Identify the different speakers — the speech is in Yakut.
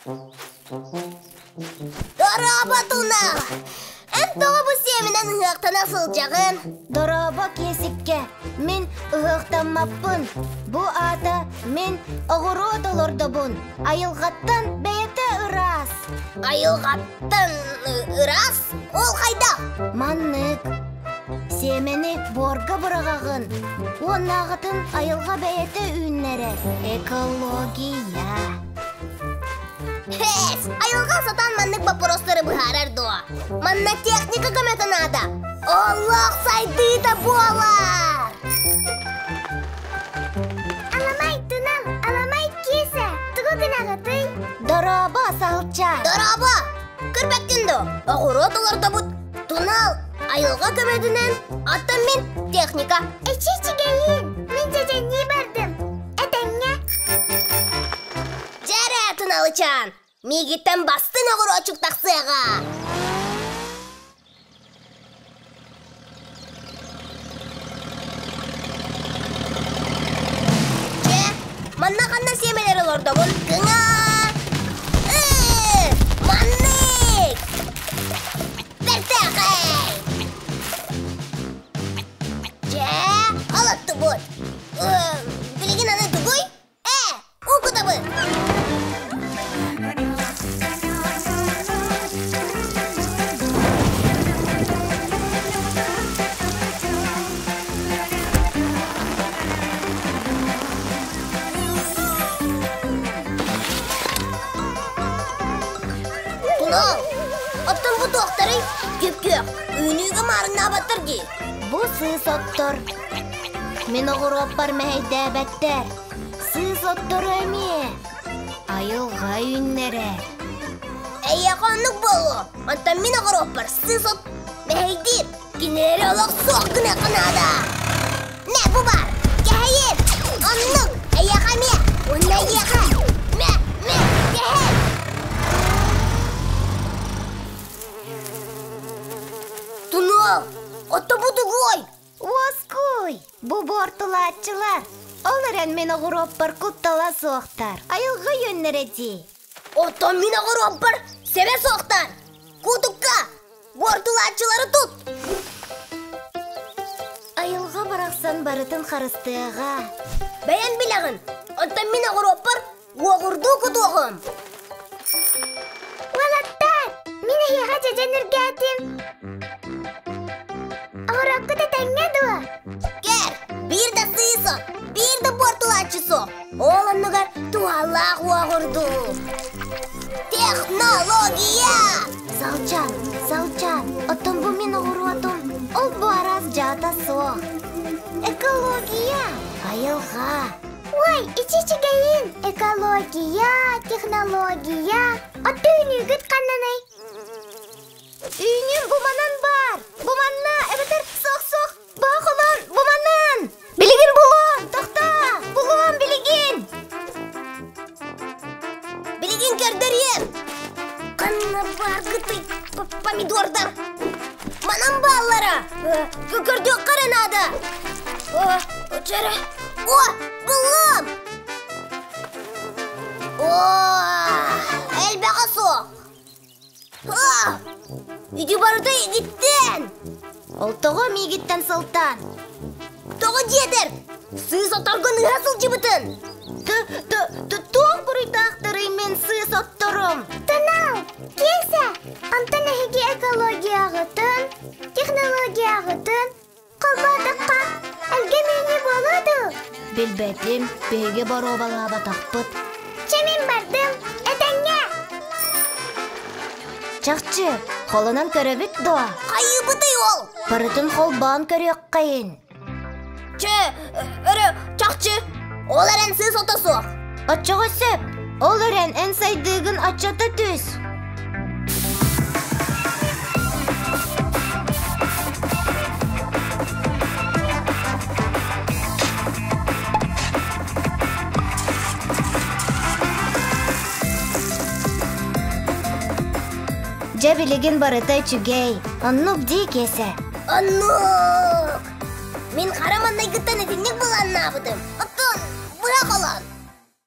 Speaker 1: Дорообо, Туна! Эн тоҕо бу сиэминэн ыһыахтана сылдьаҕын?
Speaker 2: Дорообо, Киэсиккэ! Мин ыһыахтаммаппын. Бу аата мин оҕуруот олордобун. Айылҕаттан бэйэтэ ыраас.
Speaker 1: Айылҕаттан ыраас? Ол хайдах?
Speaker 2: Маннык. Сиэмэни буорга быраҕаҕын. Уоннааҕытын айылҕа бэйэтэ үүннэрэр. Экология.
Speaker 1: Эс, айылҕа сатаан маннык боппуруостары быһаарар дуо? Манна техника көмөтө наада. Олох сайдыыта буолар!
Speaker 3: Аламай тунал, аламай киэсэ, тугу гынаҕытый?
Speaker 2: Дорообо, саһылча!
Speaker 1: Дорообо! Көрбөккүн дуо? Оҕуруот олордобут. Тунал, айылҕа көмөтүнэн, оттон мин техника.
Speaker 3: Эчи үчүгэйин, мин дьэдьэннии бардым. Этэҥҥэ.
Speaker 1: Дьэрэ, Туналычаан, миигиттэн бастыҥ оҕуруочук тахсыаҕа! Дьэ, манна ханна сиэмэлэр олордобун? Кыҥаа! Ээ, маннык! Бэртээхэй! Дьэ, олоттубут. Билигин аны тугуй? Ээ, уу кутабын! Тунал, оттон бу туохтарый? Күп-күөх, үүнүүгэ маарыннаабаттар дии.
Speaker 2: Бу сыыс оттор. Мин оҕуруоппар мэһэйдээбэттэр. Сыыс оттору эмиэ. Айылҕа үүннэрэр.
Speaker 1: Эйиэхэ оннук буолуо. Онтон мин оҕуруоппар сыыс от мэһэйдиир. Кинилэри олох суох гыныахха наада. Мэ, бу баар. Кэһэйин. Оннук. Эйиэхэ эмиэ. Уонна эйиэхэ. Мэ, мэ, кэһэй. Тунуол, отто бу тугуой?
Speaker 2: Уоскуй! Бу буортулааччылар. Ол эрэн мин оҕуруоппар куттала суохтар. Айылҕа үөннэрэ дии.
Speaker 1: Оттон мин оҕуруоппар сэбэ суохтар. Куутукка, буортулааччылары тут!
Speaker 2: Айылҕа барахсан барытын харыстыаҕа.
Speaker 1: Бэйэн билэҕин, оттон мин оҕуруоппар уоҕурдуу кутуоҕум.
Speaker 3: Уолаттар, мин эһиэхэ дьэдьэн үргээтим. Оҕуроккут этэҥҥэ дуо?
Speaker 1: Кэр, биир да сыыс от, биир да буортулааччы суох. Ол оннугар туһалаах уоҕурдуу. Технология!
Speaker 2: Салчан, салчан, оттон бу мин оҕуруотум, ол бу араас дьаата суох. Экология, айылҕа.
Speaker 3: Ой, ичи үчүгэйин! Экология, технология. Отто үүнүүгүт ханнаный?
Speaker 2: Үүнүүм бу манан баар! Бу манна, эбэтэр суох-суох, баах олон, бу манан! Билигин булуом, тохтоо! Булуом билигин!
Speaker 1: Билигин көрдөрүөм! Ханна бааргытый помидордар? Манан бааллара! Көрдүөххэ эрэ наада! Чэрэ! О, буллум! О, элбэҕэ суох! Ити барыта игиттэн!
Speaker 2: Ол тоҕо миигиттэн сылтаан?
Speaker 1: Тоҕо диэтэр, сыыс оторгун ыһа сылдьыбытын!
Speaker 2: Туох буруйдаахтарый мин сыыс отторум?
Speaker 3: Тунал, Киэсэ, онтон эһиги экологияҕытын, технологияҕытын холбоотоххо әлгем үүнүү буолуо дуу?
Speaker 2: Билбэтим, биһиги боруобалаабатахпыт.
Speaker 3: Чэ мин бардым, этэҥҥэ!
Speaker 2: Чахчы, холонон көрөбүт дуо?
Speaker 1: Хайыыбытый ол?
Speaker 2: Барытын холбоон көрүөххэйин.
Speaker 1: Чэ, өрө, чахчы, ол эрэн сыыс ото суох.
Speaker 2: Оччоҕо сөп, ол эрэн эн сайдыыгын оччото түс. Дьэ билигин барыта үчүгэй. Оннук дии Киэсэ.
Speaker 1: Оннук! Мин хара маннайгыттан итинник былааннаабытым. Оттон быһа холоон.